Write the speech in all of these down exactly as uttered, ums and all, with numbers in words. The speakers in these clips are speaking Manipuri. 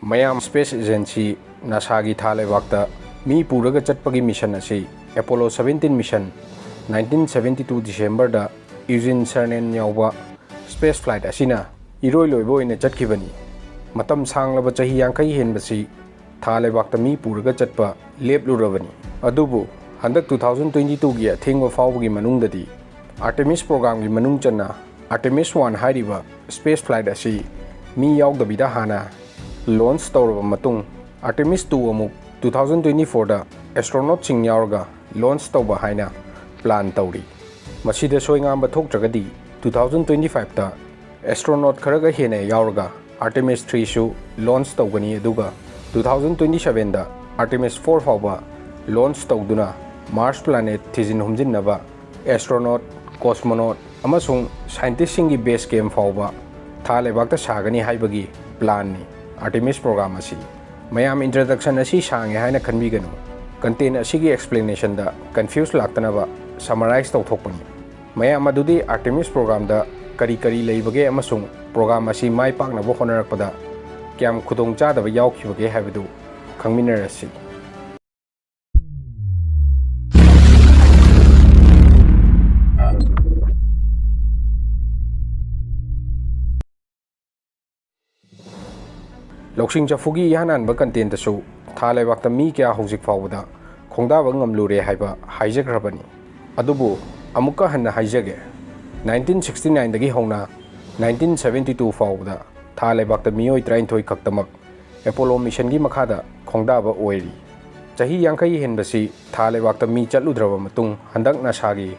ꯃꯌꯥꯝ, space agency ꯅꯥꯁꯥꯒꯤ ꯊꯥ ꯂꯩꯕꯥꯛꯇ ꯃꯤ ꯄꯨꯔꯒ ꯆꯠꯄꯒꯤ mission ꯑꯁꯤ Apollo seventeen mission, nineteen seventy two Decemberꯗ Eugene Cernan ꯌꯥꯎꯕ space flight ꯑꯁꯤꯅ ꯏꯔꯣꯏ ꯂꯣꯏꯕ ꯑꯣꯏꯅ ꯆꯠꯈꯤꯕꯅꯤ꯫ ꯃꯇꯝ ꯁꯥꯡꯂꯕ ꯆꯍꯤ ꯌꯥꯡꯈꯩ ꯍꯦꯟꯕꯁꯤ ꯊꯥ ꯂꯩꯕꯥꯛꯇ ꯃꯤ ꯄꯨꯔꯒ ꯆꯠꯄ ꯂꯦꯞꯂꯨꯔꯕꯅꯤ꯫ ꯑꯗꯨꯕꯨ ꯍꯟꯗꯛ two thousand twenty twoꯒꯤ ꯑꯊꯦꯡꯕ ꯐꯥꯎꯕꯒꯤ ꯃꯅꯨꯡꯗꯗꯤ Artemis programꯒꯤ ꯃꯅꯨꯡ ꯆꯟꯅ Artemis one ꯍꯥꯏꯔꯤꯕ space flight ꯑꯁꯤ ꯃꯤ ꯌꯥꯎꯗꯕꯤꯗ ꯍꯥꯟꯅ launch ꯇꯧꯔꯕ ꯃꯇꯨꯡ, Artemis two ꯑꯃꯨꯛ two thousand twenty fourꯗ astronautꯁꯤꯡ ꯌꯥꯎꯔꯒ launch ꯇꯧꯕ ꯍꯥꯏꯅ plan ꯇꯧꯔꯤ꯫ ꯃꯁꯤꯗ ꯁꯣꯏꯉꯥꯝꯕ ꯊꯣꯛꯇ꯭ꯔꯒꯗꯤ two thousand twenty fiveꯇ astronaut ꯈꯔꯒ ꯍꯦꯟꯅ ꯌꯥꯎꯔꯒ Artemis threeꯁꯨ launch ꯇꯧꯒꯅꯤ, ꯑꯗꯨꯒ two thousand twenty sevenꯗ Artemis four ꯐꯥꯎꯕ launch ꯇꯧꯗꯨꯅ Mars planet ꯊꯤꯖꯤꯟ ꯍꯨꯝꯖꯤꯟꯅꯕ astronaut, cosmonaut ꯑꯃꯁꯨꯡ scientistꯁꯤꯡꯒꯤ base camp ꯐꯥꯎꯕ ꯊꯥ ꯂꯩꯕꯥꯛꯇ ꯁꯥꯒꯅꯤ ꯍꯥꯏꯕꯒꯤ planꯅꯤ Artemis program ꯑꯁꯤ꯫ ꯃꯌꯥꯝ, introduction ꯑꯁꯤ ꯁꯥꯡꯉꯦ ꯍꯥꯏꯅ ꯈꯟꯕꯤꯒꯅꯨ꯫ Content ꯑꯁꯤꯒꯤ explanationꯗ confuse ꯂꯥꯛꯇꯅꯕ summarize ꯇꯧꯊꯣꯛꯄꯅꯤ꯫ ꯃꯌꯥꯝ, ꯑꯗꯨꯗꯤ Artemis programꯗ ꯀꯔꯤ ꯀꯔꯤ ꯂꯩꯕꯒꯦ ꯑꯃꯁꯨꯡ program ꯑꯁꯤ ꯃꯥꯏ ꯄꯥꯛꯅꯕ ꯍꯣꯠꯅꯔꯛꯄꯗ ꯀꯌꯥꯝ ꯈꯨꯗꯣꯡ ꯆꯥꯗꯕ ꯌꯥꯎꯈꯤꯕꯒꯦ ꯍꯥꯏꯕꯗꯨ ꯈꯪꯃꯤꯟꯅꯔꯁꯤ꯫ ꯂꯧꯁꯤꯡ ꯆꯐꯨꯒꯤ ꯏꯍꯥꯟ ꯍꯥꯟꯕ contentꯇꯁꯨ ꯊꯥ ꯂꯩꯕꯥꯛꯇ ꯃꯤ ꯀꯌꯥ ꯍꯧꯖꯤꯛ ꯐꯥꯎꯕꯗ ꯈꯣꯡꯗꯥꯕ ꯉꯝꯂꯨꯔꯦ ꯍꯥꯏꯕ ꯍꯥꯏꯖꯈ꯭ꯔꯕꯅꯤ꯫ ꯑꯗꯨꯕꯨ ꯑꯃꯨꯛꯀ ꯍꯟꯅ ꯍꯥꯏꯖꯒꯦ, nineteen sixty nineꯗꯒꯤ ꯍꯧꯅ nineteen seventy two ꯐꯥꯎꯕꯗ ꯊꯥ ꯂꯩꯕꯥꯛꯇ ꯃꯤꯑꯣꯏ ꯇꯔꯥꯅꯤꯊꯣꯏ ꯈꯛꯇꯃꯛ Apollo missionꯒꯤ ꯃꯈꯥꯗ ꯈꯣꯡꯗꯥꯕ ꯑꯣꯏꯔꯤ꯫ ꯆꯍꯤ ꯌꯥꯡꯈꯩ ꯍꯦꯟꯕꯁꯤ ꯊꯥ ꯂꯩꯕꯥꯛꯇ ꯃꯤ ꯆꯠꯂꯨꯗ꯭ꯔꯕ ꯃꯇꯨꯡ, ꯍꯟꯗꯛ ꯅꯥꯁꯥꯒꯤ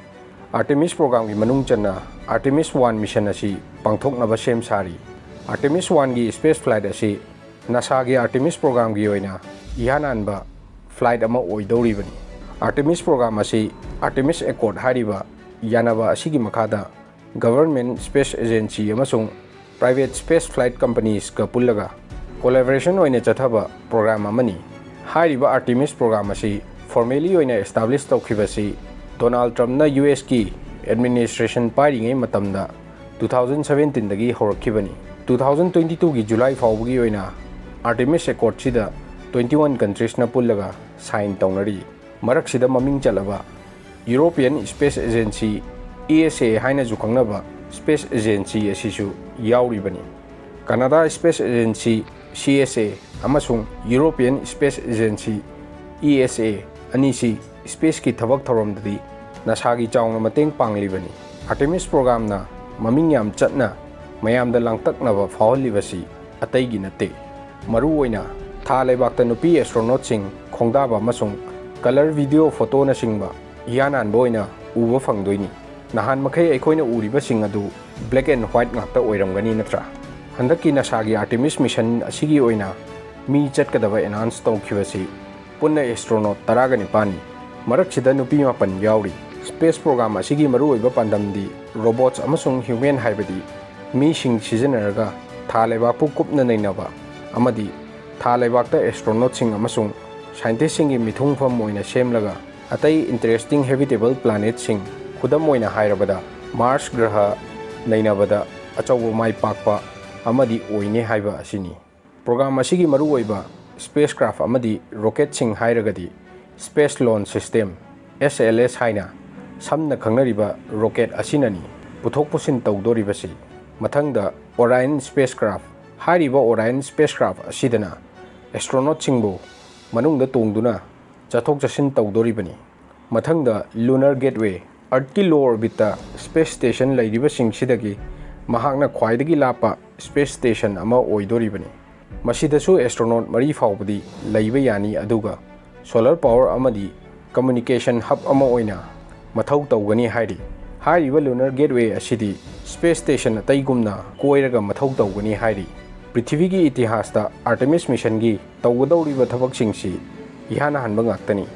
Artemis programꯒꯤ ꯃꯅꯨꯡ ꯆꯟꯅ Artemis one mission ꯑꯁꯤ ꯄꯥꯡꯊꯣꯛꯅꯕ ꯁꯦꯝ ꯁꯥꯔꯤ꯫ Artemis oneꯒꯤ space flight ꯑꯁꯤ ꯅꯥꯁꯥꯒꯤ Artemis programꯒꯤ ꯑꯣꯏꯅ ꯏꯍꯥꯟ ꯍꯥꯟꯕ flight ꯑꯃ ꯑꯣꯏꯗꯧꯔꯤꯕꯅꯤ꯫ Artemis program ꯑꯁꯤ Artemis Accord ꯍꯥꯏꯔꯤꯕ ꯌꯥꯅꯕ ꯑꯁꯤꯒꯤ ꯃꯈꯥꯗ government space agency ꯑꯃꯁꯨꯡ private space flight companiesꯀ ꯄꯨꯜꯂꯒ collaboration ꯑꯣꯏꯅ ꯆꯠꯊꯕ program ꯑꯃꯅꯤ꯫ ꯍꯥꯏꯔꯤꯕ Artemis program ꯑꯁꯤ formally ꯑꯣꯏꯅ establish ꯇꯧꯈꯤꯕꯁꯤ Donald Trumpꯅ USꯀꯤ administration ꯄꯥꯏꯔꯤꯉꯩ ꯃꯇꯝꯗ two thousand seventeenꯗꯒꯤ ꯍꯧꯔꯛꯈꯤꯕꯅꯤ꯫ Two thousand twenty twoꯒꯤ July ꯐꯥꯎꯕꯒꯤ ꯑꯣꯏꯅ Artemis Accordꯁꯤꯗ twenty one countriesꯅ ꯄꯨꯜꯂꯒ sign ꯇꯧꯅꯔꯤ꯫ ꯃꯔꯛꯁꯤꯗ ꯃꯃꯤꯡ ꯆꯠꯂꯕ European Space Agency, E S A ꯍꯥꯏꯅꯁꯨ ꯈꯪꯅꯕ space agency ꯑꯁꯤꯁꯨ ꯌꯥꯎꯔꯤꯕꯅꯤ꯫ Canada Space Agency, C S A, ꯑꯃꯁꯨꯡ European Space Agency, E S A, ꯑꯅꯤꯁꯤ spaceꯀꯤ ꯊꯕꯛ ꯊꯧꯔꯝꯗꯗꯤ NASAꯒꯤ ꯆꯥꯎꯅ ꯃꯇꯦꯡ ꯄꯥꯡꯂꯤꯕꯅꯤ꯫ Artemis programꯅ ꯃꯃꯤꯡ ꯌꯥꯝ ꯆꯠꯅ ꯃꯌꯥꯝꯗ ꯂꯥꯡꯇꯛꯅꯕ ꯐꯥꯎꯍꯜꯂꯤꯕꯁꯤ ꯑꯇꯩꯒꯤ ꯅꯠꯇꯦ꯫ ꯃꯔꯨꯑꯣꯏꯅ ꯊꯥ ꯂꯩꯕꯥꯛꯇ ꯅꯨꯄꯤ astronautꯁꯤꯡ ꯈꯣꯡꯗꯥꯕ ꯑꯃꯁꯨꯡ colour video photoꯅꯆꯤꯡꯕ ꯏꯍꯥꯟ ꯍꯥꯟꯕ ꯑꯣꯏꯅ ꯎꯕ ꯐꯪꯗꯣꯏꯅꯤ꯫ ꯅꯍꯥꯟ ꯃꯈꯩ ꯑꯩꯈꯣꯏꯅ ꯎꯔꯤꯕꯁꯤꯡ ꯑꯗꯨ black and white ꯉꯥꯛꯇ ꯑꯣꯏꯔꯝꯒꯅꯤ ꯅꯠꯇ꯭ꯔꯥ? ꯍꯟꯗꯛꯀꯤ NASAꯒꯤ Artemis mission ꯑꯁꯤꯒꯤ ꯑꯣꯏꯅ ꯃꯤ ꯆꯠꯀꯗꯕ announce ꯇꯧꯈꯤꯕꯁꯤ ꯄꯨꯟꯅ astronaut ꯇꯔꯥꯒ ꯅꯤꯄꯥꯟꯅꯤ꯫ ꯃꯔꯛꯁꯤꯗ ꯅꯨꯄꯤ ꯃꯥꯄꯟ ꯌꯥꯎꯔꯤ꯫ Space program ꯑꯁꯤꯒꯤ ꯃꯔꯨꯑꯣꯏꯕ ꯄꯥꯟꯗꯝꯗꯤ robots ꯑꯃꯁꯨꯡ human, ꯍꯥꯏꯕꯗꯤ ꯃꯤꯁꯤꯡ ꯁꯤꯖꯤꯟꯅꯔꯒ ꯊꯥ ꯂꯩꯕꯥꯛꯄꯨ ꯀꯨꯞꯅ ꯅꯩꯅꯕ ꯑꯃꯗꯤ ꯊꯥ ꯂꯩꯕꯥꯛꯇ astronautꯁꯤꯡ ꯑꯃꯁꯨꯡ scientistꯁꯤꯡꯒꯤ ꯃꯤꯊꯨꯡꯐꯝ ꯑꯣꯏꯅ ꯁꯦꯝꯂꯒ ꯑꯇꯩ interesting habitable planetꯁꯤꯡ, ꯈꯨꯗꯝ ꯑꯣꯏꯅ ꯍꯥꯏꯔꯕꯗ Mars ꯒ꯭ꯔꯍ, ꯅꯩꯅꯕꯗ ꯑꯆꯧꯕ ꯃꯥꯏ ꯄꯥꯛꯄ ꯑꯃꯗꯤ ꯑꯣꯏꯅꯤ ꯍꯥꯏꯕ ꯑꯁꯤꯅꯤ꯫ Program ꯑꯁꯤꯒꯤ ꯃꯔꯨꯑꯣꯏꯕ spacecraft ꯑꯃꯗꯤ rocketꯁꯤꯡ ꯍꯥꯏꯔꯒꯗꯤ Space Launch System, S L S ꯍꯥꯏꯅ ꯁꯝꯅ ꯈꯪꯅꯔꯤꯕ rocket ꯑꯁꯤꯅꯅꯤ ꯄꯨꯊꯣꯛ ꯄꯨꯁꯤꯟ ꯇꯧꯗꯣꯔꯤꯕꯁꯤ꯫ ꯃꯊꯪꯗ Orion spacecraft꯫ ꯍꯥꯏꯔꯤꯕ Orion spacecraft ꯑꯁꯤꯗꯅ astronautꯁꯤꯡꯕꯨ ꯃꯅꯨꯡꯗ ꯇꯣꯡꯗꯨꯅ ꯆꯠꯊꯣꯛ ꯆꯠꯁꯤꯟ ꯇꯧꯗꯣꯔꯤꯕꯅꯤ꯫ ꯃꯊꯪꯗ Lunar Gateway꯫ Earthꯀꯤ low orbitꯇ space station ꯂꯩꯔꯤꯕꯁꯤꯡꯁꯤꯗꯒꯤ ꯃꯍꯥꯛꯅ ꯈ꯭ꯋꯥꯏꯗꯒꯤ ꯂꯥꯞꯄ space station ꯑꯃ ꯑꯣꯏꯗꯣꯔꯤꯕꯅꯤ꯫ ꯃꯁꯤꯗꯁꯨ astronaut ꯃꯔꯤ ꯐꯥꯎꯕꯗꯤ ꯂꯩꯕ ꯌꯥꯅꯤ, ꯑꯗꯨꯒ solar power ꯑꯃꯗꯤ communication hub ꯑꯃ ꯑꯣꯏꯅ ꯃꯊꯧ ꯇꯧꯒꯅꯤ ꯍꯥꯏꯔꯤ꯫ ꯍꯥꯏꯔꯤꯕ Lunar Gateway ꯑꯁꯤꯗꯤ space station ꯑꯇꯩꯒꯨꯝꯅ ꯀꯣꯏꯔꯒ ꯃꯊꯧ ꯇꯧꯒꯅꯤ ꯍꯥꯏꯔꯤ꯫ ꯄ꯭ꯔꯤꯊꯤꯕꯤꯒꯤ ꯏꯇꯤꯍꯥꯁꯇ Artemis missionꯒꯤ ꯇꯧꯒꯗꯧꯔꯤꯕ ꯊꯕꯛꯁꯤꯡꯁꯤ ꯏꯍꯥꯟ ꯍꯥꯟꯕ ꯉꯥꯛꯇꯅꯤ꯫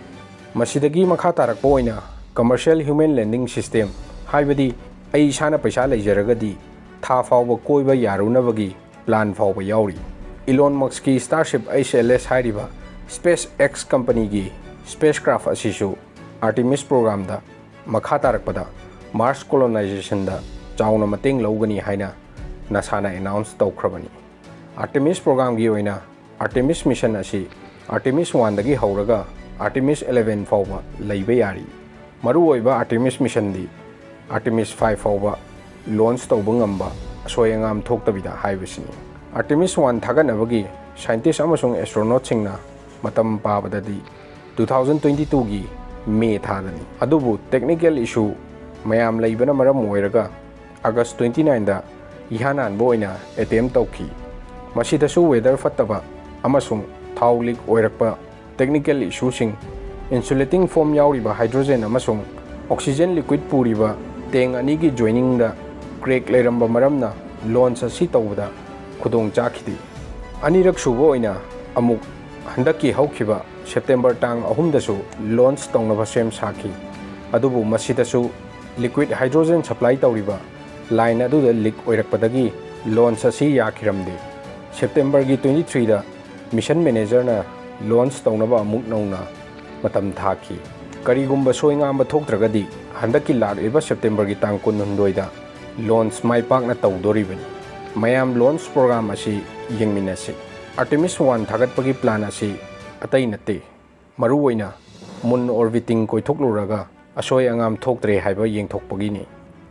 ꯃꯁꯤꯗꯒꯤ ꯃꯈꯥ ꯇꯥꯔꯛꯄ ꯑꯣꯏꯅ commercial human landing system, ꯍꯥꯏꯕꯗꯤ ꯑꯩ ꯏꯁꯥꯅ ꯄꯩꯁꯥ ꯂꯩꯖꯔꯒꯗꯤ ꯊꯥ ꯐꯥꯎꯕ ꯀꯣꯏꯕ ꯌꯥꯔꯨꯅꯕꯒꯤ plan ꯐꯥꯎꯕ ꯌꯥꯎꯔꯤ꯫ Elon Muskꯀꯤ Starship H L S ꯍꯥꯏꯔꯤꯕ SpaceX companyꯒꯤ spacecraft ꯑꯁꯤꯁꯨ Artemis programꯗ ꯃꯈꯥ ꯇꯥꯔꯛꯄꯗ Mars colonizationꯗ ꯆꯥꯎꯅ ꯃꯇꯦꯡ ꯂꯧꯒꯅꯤ ꯍꯥꯏꯅ NASAꯅ announce ꯇꯧꯈ꯭ꯔꯕꯅꯤ꯫ Artemis programꯒꯤ ꯑꯣꯏꯅ Artemis mission ꯑꯁꯤ Artemis one ꯗꯒꯤ ꯍꯧꯔꯒ Artemis eleven ꯐꯥꯎꯕ ꯂꯩꯕ ꯌꯥꯔꯤ꯫ ꯃꯔꯨꯑꯣꯏꯕ Artemis mission ꯗꯤ Artemis five ꯐꯥꯎꯕ launch ꯇꯧꯕ ꯉꯝꯕ, ꯑꯁꯣꯏ ꯑꯉꯥꯝ ꯊꯣꯛꯇꯕꯤꯗ ꯍꯥꯏꯕꯁꯤꯅꯤ꯫ Artemis one ꯊꯥꯒꯠꯅꯕꯒꯤ scientist ꯑꯃꯁꯨꯡ astronaut ꯁꯤꯡꯅ ꯃꯇꯝ ꯄꯥꯕꯗꯗꯤ two thousand twenty two ꯒꯤ May ꯊꯥꯗꯅꯤ꯫ ꯑꯗꯨꯕꯨ technical issue ꯃꯌꯥꯝ ꯂꯩꯕꯅ ꯃꯔꯝ ꯑꯣꯏꯔꯒ August twenty nine ꯗ ꯏꯍꯥꯟ ꯍꯥꯟꯕ ꯑꯣꯏꯅ attempt ꯇꯧꯈꯤ꯫ ꯃꯁꯤꯗꯁꯨ weather ꯐꯠꯇꯕ ꯑꯃꯁꯨꯡ ꯊꯥꯎ leak ꯑꯣꯏꯔꯛꯄ, technical issue ꯁꯤꯡ, insulating foam ꯌꯥꯎꯔꯤꯕ hydrogen ꯑꯃꯁꯨꯡ oxygen liquid ꯄꯨꯔꯤꯕ tank ꯑꯅꯤꯒꯤ joining ꯗ crack ꯂꯩꯔꯝꯕ ꯃꯔꯝꯅ launch ꯑꯁꯤ ꯇꯧꯕꯗ ꯈꯨꯗꯣꯡ ꯆꯥꯈꯤꯗꯦ꯫ ꯑꯅꯤꯔꯛ ꯁꯨꯕ ꯑꯣꯏꯅ ꯑꯃꯨꯛ ꯍꯟꯗꯛꯀꯤ ꯍꯧꯈꯤꯕ September ꯇꯥꯡ ꯑꯍꯨꯝꯗꯁꯨ launch ꯇꯧꯅꯕ ꯁꯦꯝ ꯁꯥꯈꯤ꯫ ꯑꯗꯨꯕꯨ ꯃꯁꯤꯗꯁꯨ liquid hydrogen supply ꯇꯧꯔꯤꯕ line ꯑꯗꯨꯗ leak ꯑꯣꯏꯔꯛꯄꯗꯒꯤ launch ꯑꯁꯤ ꯌꯥꯈꯤꯔꯝꯗꯦ꯫ September ꯒꯤ twenty three ꯗ mission manager ꯅ launch ꯇꯧꯅꯕ ꯑꯃꯨꯛ ꯅꯧꯅ ꯃꯇꯝ ꯊꯥꯈꯤ꯫ ꯀꯔꯤꯒꯨꯝꯕ ꯁꯣꯏ ꯉꯥꯝꯕ ꯊꯣꯛꯇ꯭ꯔꯒꯗꯤ ꯍꯟꯗꯛꯀꯤ ꯂꯥꯛꯂꯤꯕ September ꯒꯤ ꯇꯥꯡ ꯀꯨꯟꯍꯨꯝꯗꯣꯏꯗ launch ꯃꯥꯏ ꯄꯥꯛꯅ ꯇꯧꯗꯣꯔꯤꯕꯅꯤ꯫ ꯃꯌꯥꯝ launch program ꯑꯁꯤ ꯌꯦꯡꯃꯤꯟꯅꯁꯤ꯫ Artemis one ꯊꯥꯒꯠꯄꯒꯤ plan ꯑꯁꯤ ꯑꯇꯩ ꯅꯠꯇꯦ, ꯃꯔꯨꯑꯣꯏꯅ moon orbiting ꯀꯣꯏꯊꯣꯛꯂꯨꯔꯒ ꯑꯁꯣꯏ ꯑꯉꯥꯝ ꯊꯣꯛꯇ꯭ꯔꯦ ꯍꯥꯏꯕ ꯌꯦꯡꯊꯣꯛꯄꯒꯤꯅꯤ꯫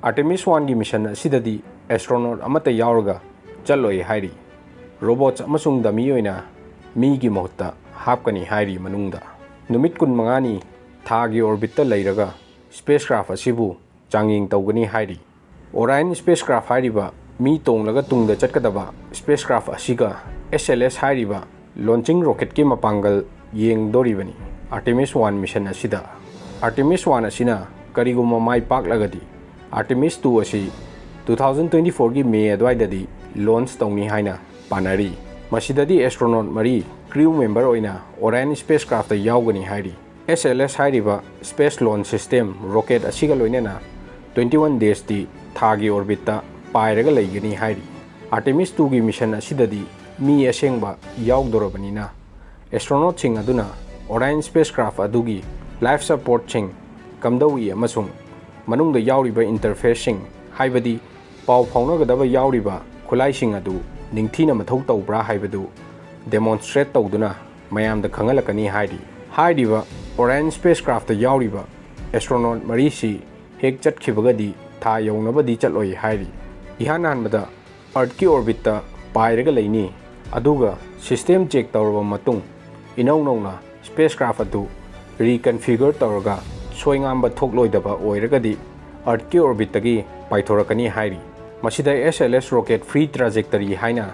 Artemis one ꯒꯤ mission ꯑꯁꯤꯗꯗꯤ astronaut ꯑꯃꯠꯇ ꯌꯥꯎꯔꯒ ꯆꯠꯂꯣꯏ ꯍꯥꯏꯔꯤ꯫ Robots ꯑꯃꯁꯨꯡ dummy ꯑꯣꯏꯅ ꯃꯤꯒꯤ ꯃꯍꯨꯠꯇ ꯍꯥꯞꯀꯅꯤ ꯍꯥꯏꯔꯤ ꯃꯅꯨꯡꯗ꯫ ꯅꯨꯃꯤꯠ ꯀꯨꯟꯃꯉꯥꯅꯤ ꯊꯥꯒꯤ orbit ꯇ ꯂꯩꯔꯒ spacecraft ꯑꯁꯤꯕꯨ ꯆꯥꯡꯌꯦꯡ ꯇꯧꯒꯅꯤ ꯍꯥꯏꯔꯤ꯫ Orion spacecraft ꯍꯥꯏꯔꯤꯕ ꯃꯤ ꯇꯣꯡꯂꯒ ꯇꯨꯡꯗ ꯆꯠꯀꯗꯕ spacecraft ꯑꯁꯤꯒ S L S ꯍꯥꯏꯔꯤꯕ launching rocket ꯀꯤ ꯃꯄꯥꯡꯒꯜ ꯌꯦꯡꯗꯣꯔꯤꯕꯅꯤ Artemis one mission ꯑꯁꯤꯗ꯫ Artemis one ꯑꯁꯤꯅ ꯀꯔꯤꯒꯨꯝꯕ ꯃꯥꯏ ꯄꯥꯛꯂꯒꯗꯤ Artemis two ꯑꯁꯤ two thousand twenty four ꯒꯤ May ꯑꯗꯨꯋꯥꯏꯗꯗꯤ launch ꯇꯧꯅꯤ ꯍꯥꯏꯅ ꯄꯥꯅꯔꯤ꯫ ꯃꯁꯤꯗꯗꯤ astronaut ꯃꯔꯤ crew member ꯑꯣꯏꯅ Orion spacecraft ꯇ ꯌꯥꯎꯒꯅꯤ ꯍꯥꯏꯔꯤ꯫ S L S ꯍꯥꯏꯔꯤꯕ space launch system rocket ꯑꯁꯤꯒ ꯂꯣꯏꯅꯅ twenty one days ꯇꯤ ꯊꯥꯒꯤ orbit ꯇ ꯄꯥꯏꯔꯒ ꯂꯩꯒꯅꯤ ꯍꯥꯏꯔꯤ꯫ Artemis two ꯒꯤ mission ꯑꯁꯤꯗꯗꯤ ꯃꯤ ꯑꯁꯦꯡꯕ ꯌꯥꯎꯗꯣꯔꯕꯅꯤꯅ astronaut ꯁꯤꯡ ꯑꯗꯨꯅ Orion spacecraft ꯑꯗꯨꯒꯤ life support ꯁꯤꯡ ꯀꯝꯗꯧꯏ ꯑꯃꯁꯨꯡ ꯃꯅꯨꯡꯗ ꯌꯥꯎꯔꯤꯕ interface ꯁꯤꯡ, ꯍꯥꯏꯕꯗꯤ ꯄꯥꯎ ꯐꯥꯎꯅꯒꯗꯕ ꯌꯥꯎꯔꯤꯕ ꯈꯨꯠꯂꯥꯏꯁꯤꯡ ꯑꯗꯨ ꯅꯤꯡꯊꯤꯅ ꯃꯊꯧ ꯇꯧꯕ꯭ꯔꯥ ꯍꯥꯏꯕꯗꯨ demonstrate ꯇꯧꯗꯨꯅ ꯃꯌꯥꯝꯗ ꯈꯪꯍꯜꯂꯛꯀꯅꯤ ꯍꯥꯏꯔꯤ꯫ ꯍꯥꯏꯔꯤꯕ Orion spacecraftꯇ ꯌꯥꯎꯔꯤꯕ astronaut ꯃꯔꯤꯁꯤ ꯍꯦꯛ ꯆꯠꯈꯤꯕꯒꯗꯤ ꯊꯥ ꯌꯧꯅꯕꯗꯤ ꯆꯠꯂꯣꯏ ꯍꯥꯏꯔꯤ꯫ ꯏꯍꯥꯟ ꯍꯥꯟꯕꯗ Earthꯀꯤ orbitꯇ ꯄꯥꯏꯔꯒ ꯂꯩꯅꯤ, ꯑꯗꯨꯒ system check ꯇꯧꯔꯕ ꯃꯇꯨꯡ ꯏꯅꯧ ꯅꯧꯅ spacecraft ꯑꯗꯨ reconfigure ꯇꯧꯔꯒ ꯁꯣꯏꯉꯥꯝꯕ ꯊꯣꯛꯂꯣꯏꯗꯕ ꯑꯣꯏꯔꯒꯗꯤ Earthꯀꯤ orbitꯇꯒꯤ ꯄꯥꯏꯊꯣꯔꯛꯀꯅꯤ ꯍꯥꯏꯔꯤ꯫ ꯃꯁꯤꯗ S L S rocket free trajectory ꯍꯥꯏꯅ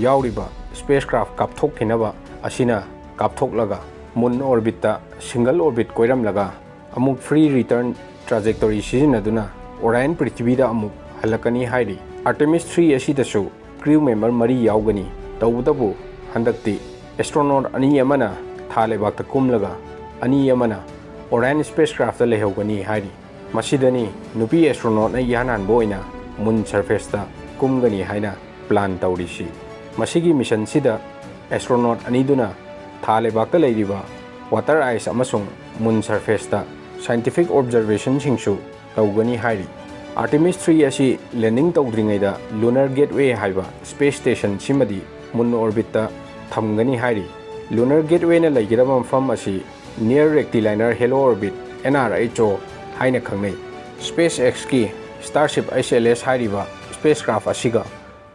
ꯌꯥꯎꯔꯤꯕ spacecraft ꯀꯥꯞꯊꯣꯛꯈꯤꯅꯕ ꯑꯁꯤꯅ ꯀꯥꯞꯊꯣꯛꯂꯒ moon orbitꯇ single orbit ꯀꯣꯏꯔꯝꯂꯒ ꯑꯃꯨꯛ free return trajectory ꯁꯤꯖꯤꯟꯅꯗꯨꯅ Orion ꯄ꯭ꯔꯤꯊꯤꯕꯤꯗ ꯑꯃꯨꯛ ꯍꯜꯂꯛꯀꯅꯤ ꯍꯥꯏꯔꯤ꯫ Artemis three ꯑꯁꯤꯗꯁꯨ crew member ꯃꯔꯤ ꯌꯥꯎꯒꯅꯤ꯫ ꯇꯧꯕꯇꯕꯨ ꯍꯟꯗꯛꯇꯤ astronaut ꯑꯅꯤ ꯑꯃꯅ ꯊꯥ ꯂꯩꯕꯥꯛꯇ ꯀꯨꯝꯂꯒ ꯑꯅꯤ ꯑꯃꯅ Orion spacecraftꯇ ꯂꯩꯍꯧꯒꯅꯤ ꯍꯥꯏꯔꯤ꯫ ꯃꯁꯤꯗꯅꯤ ꯅꯨꯄꯤ astronautꯅ ꯏꯍꯥꯟ ꯍꯥꯟꯕ ꯑꯣꯏꯅ moon surfaceꯇ ꯀꯨꯝꯒꯅꯤ ꯍꯥꯏꯅ plan ꯇꯧꯔꯤꯁꯤ꯫ ꯃꯁꯤꯒꯤ missionꯁꯤꯗ astronaut ꯑꯅꯤꯗꯨꯅ ꯊꯥ ꯂꯩꯕꯥꯛꯇ ꯂꯩꯔꯤꯕ water ice ꯑꯃꯁꯨꯡ moon surfaceꯇ scientific observationꯁꯤꯡꯁꯨ ꯇꯧꯒꯅꯤ ꯍꯥꯏꯔꯤ꯫ Artemis three ꯑꯁꯤ landing ꯇꯧꯗ꯭ꯔꯤꯉꯩꯗ Lunar Gateway ꯍꯥꯏꯕ space stationꯁꯤꯃꯗꯤ moon orbitꯇ ꯊꯝꯒꯅꯤ ꯍꯥꯏꯔꯤ꯫ Lunar Gatewayꯅ ꯂꯩꯒꯗꯕ ꯃꯐꯝ ꯑꯁꯤ near rectilinear halo orbit, N R H O, ꯍꯥꯏꯅ ꯈꯪꯅꯩ꯫ SpaceXꯀꯤ Starship H L S ꯍꯥꯏꯔꯤꯕ spacecraft ꯑꯁꯤꯒ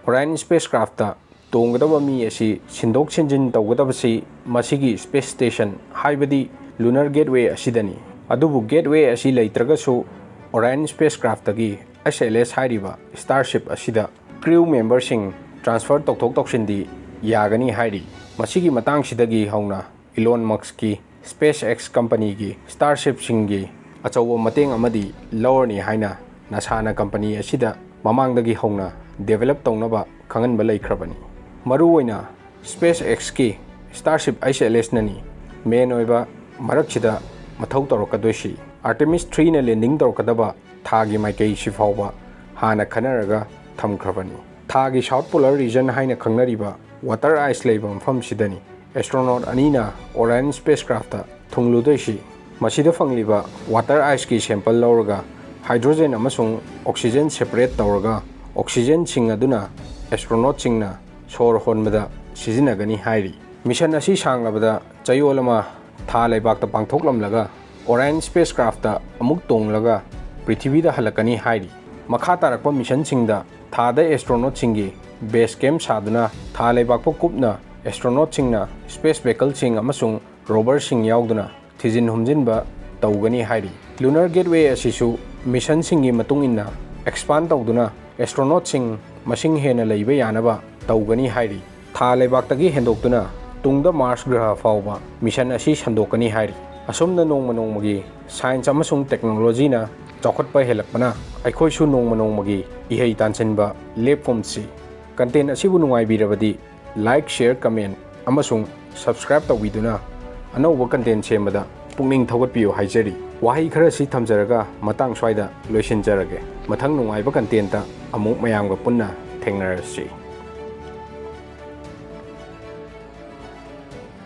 Orion spacecraftꯇ ꯇꯣꯡꯒꯗꯕ ꯃꯤ ꯑꯁꯤ ꯁꯤꯟꯗꯣꯛ ꯁꯤꯟꯖꯤꯟ ꯇꯧꯒꯗꯕꯁꯤ ꯃꯁꯤꯒꯤ space station, ꯍꯥꯏꯕꯗꯤ Lunar Gateway ꯑꯁꯤꯗꯅꯤ꯫ ꯑꯗꯨꯕꯨ gateway ꯑꯁꯤ ꯂꯩꯇ꯭ꯔꯒꯁꯨ Orion spacecraftꯇꯒꯤ H L S ꯍꯥꯏꯔꯤꯕ Starship ꯑꯁꯤꯗ crew memberꯁꯤꯡ transfer ꯇꯧꯊꯣꯛ ꯇꯧꯁꯤꯟꯗꯤ ꯌꯥꯒꯅꯤ ꯍꯥꯏꯔꯤ꯫ ꯃꯁꯤꯒꯤ ꯃꯇꯥꯡꯁꯤꯗꯒꯤ ꯍꯧꯅ Elon Muskꯀꯤ SpaceX companyꯒꯤ Starshipꯁꯤꯡꯒꯤ ꯑꯆꯧꯕ ꯃꯇꯦꯡ ꯑꯃꯗꯤ ꯂꯧꯔꯅꯤ ꯍꯥꯏꯅ NASAꯅ company ꯑꯁꯤꯗ ꯃꯃꯥꯡꯗꯒꯤ ꯍꯧꯅ develop ꯇꯧꯅꯕ ꯈꯪꯍꯟꯕ ꯂꯩꯈ꯭ꯔꯕꯅꯤ꯫ ꯃꯔꯨꯑꯣꯏꯅ SpaceXꯀꯤ Starship H L Sꯅꯅꯤ main ꯑꯣꯏꯕ ꯃꯔꯛꯁꯤꯗ ꯃꯊꯧ ꯇꯧꯔꯛꯀꯗꯣꯏꯁꯤ꯫ Artemis threeꯅ landing ꯇꯧꯔꯛꯀꯗꯕ ꯊꯥꯒꯤ ꯃꯥꯏꯀꯩꯁꯤ ꯐꯥꯎꯕ ꯍꯥꯟꯅ ꯈꯟꯅꯔꯒ ꯊꯝꯈ꯭ꯔꯕꯅꯤ꯫ ꯊꯥꯒꯤ South Polar Region ꯍꯥꯏꯅ ꯈꯪꯅꯔꯤꯕ water ice ꯂꯩꯕ ꯃꯐꯝꯁꯤꯗꯅꯤ astronaut ꯑꯅꯤꯅ Orion spacecraftꯇ ꯊꯨꯡꯂꯨꯗꯣꯏꯁꯤ꯫ ꯃꯁꯤꯗ ꯐꯪꯂꯤꯕ water iceꯀꯤ sample ꯂꯧꯔꯒ hydrogen ꯑꯃꯁꯨꯡ oxygen separate ꯇꯧꯔꯒ oxygenꯁꯤꯡ ꯑꯗꯨꯅ astronautꯁꯤꯡꯅ ꯁꯣꯔ ꯍꯣꯟꯕꯗ ꯁꯤꯖꯤꯟꯅꯒꯅꯤ ꯍꯥꯏꯔꯤ꯫ ꯃꯤꯁꯟ ꯑꯁꯤ ꯁꯥꯡꯂꯕꯗ ꯆꯌꯣꯜ ꯑꯃ ꯊꯥ ꯂꯩꯕꯥꯛꯇ ꯄꯥꯡꯊꯣꯛꯂꯝꯂꯒ Orion spacecraftꯇ ꯑꯃꯨꯛ ꯇꯣꯡꯂꯒ ꯄ꯭ꯔꯤꯊꯤꯕꯤꯗ ꯍꯜꯂꯛꯀꯅꯤ ꯍꯥꯏꯔꯤ꯫ ꯃꯈꯥ ꯇꯥꯔꯛꯄ ꯃꯤꯁꯟꯁꯤꯡꯗ ꯊꯥꯗ astronautꯁꯤꯡꯒꯤ base camp ꯁꯥꯗꯨꯅ ꯊꯥ ꯂꯩꯕꯥꯛꯄꯨ ꯀꯨꯞꯅ astronautꯁꯤꯡꯅ space vehicleꯁꯤꯡ ꯑꯃꯁꯨꯡ roverꯁꯤꯡ ꯌꯥꯎꯗꯨꯅ ꯊꯤꯖꯤꯟ ꯍꯨꯝꯖꯤꯟꯕ ꯇꯧꯒꯅꯤ ꯍꯥꯏꯔꯤ꯫ Lunar Gateway ꯑꯁꯤꯁꯨ ꯃꯤꯁꯟꯁꯤꯡꯒꯤ ꯃꯇꯨꯡ ꯏꯟꯅ expand ꯇꯧꯗꯨꯅ astronautꯁꯤꯡ ꯃꯁꯤꯡ ꯍꯦꯟꯅ ꯂꯩꯕ ꯌꯥꯅꯕ ꯇꯧꯒꯅꯤ ꯍꯥꯏꯔꯤ꯫ ꯊꯥ ꯂꯩꯕꯥꯛꯇꯒꯤ ꯍꯦꯟꯗꯣꯛꯇꯨꯅ ꯇꯨꯡꯗ Mars ꯒ꯭ꯔꯍ ꯐꯥꯎꯕ ꯃꯤꯁꯟ ꯑꯁꯤ ꯁꯟꯗꯣꯛꯀꯅꯤ ꯍꯥꯏꯔꯤ꯫ ꯑꯁꯨꯝꯅ ꯅꯣꯡꯃ ꯅꯣꯡꯃꯒꯤ science ꯑꯃꯁꯨꯡ technologyꯅ ꯆꯥꯎꯈꯠꯄ ꯍꯦꯜꯂꯛꯄꯅ ꯑꯩꯈꯣꯏꯁꯨ ꯅꯣꯡꯃ ꯅꯣꯡꯃꯒꯤ ꯏꯍꯩ ꯇꯥꯟꯁꯤꯟꯕ ꯂꯦꯞꯀꯨꯝꯁꯤ꯫ Content ꯑꯁꯤꯕꯨ ꯅꯨꯡꯉꯥꯏꯕꯤꯔꯕꯗꯤ like, share, comment ꯑꯃꯁꯨꯡ subscribe ꯇꯧꯕꯤꯗꯨꯅ ꯑꯅꯧꯕ content ꯁꯦꯝꯕꯗ ꯄꯨꯛꯅꯤꯡ ꯊꯧꯒꯠꯄꯤꯌꯨ ꯍꯥꯏꯖꯔꯤ꯫ ꯋꯥꯍꯩ ꯈꯔꯁꯤ ꯊꯝꯖꯔꯒ ꯃꯇꯥꯡ ꯁ꯭ꯋꯥꯏꯗ ꯂꯣꯏꯁꯤꯟꯖꯔꯒꯦ꯫ ꯃꯊꯪ ꯅꯨꯡꯉꯥꯏꯕ contentꯇ ꯑꯃꯨꯛ ꯃꯌꯥꯝꯒ ꯄꯨꯟꯅ ꯊꯦꯡꯅꯔꯁꯤ꯫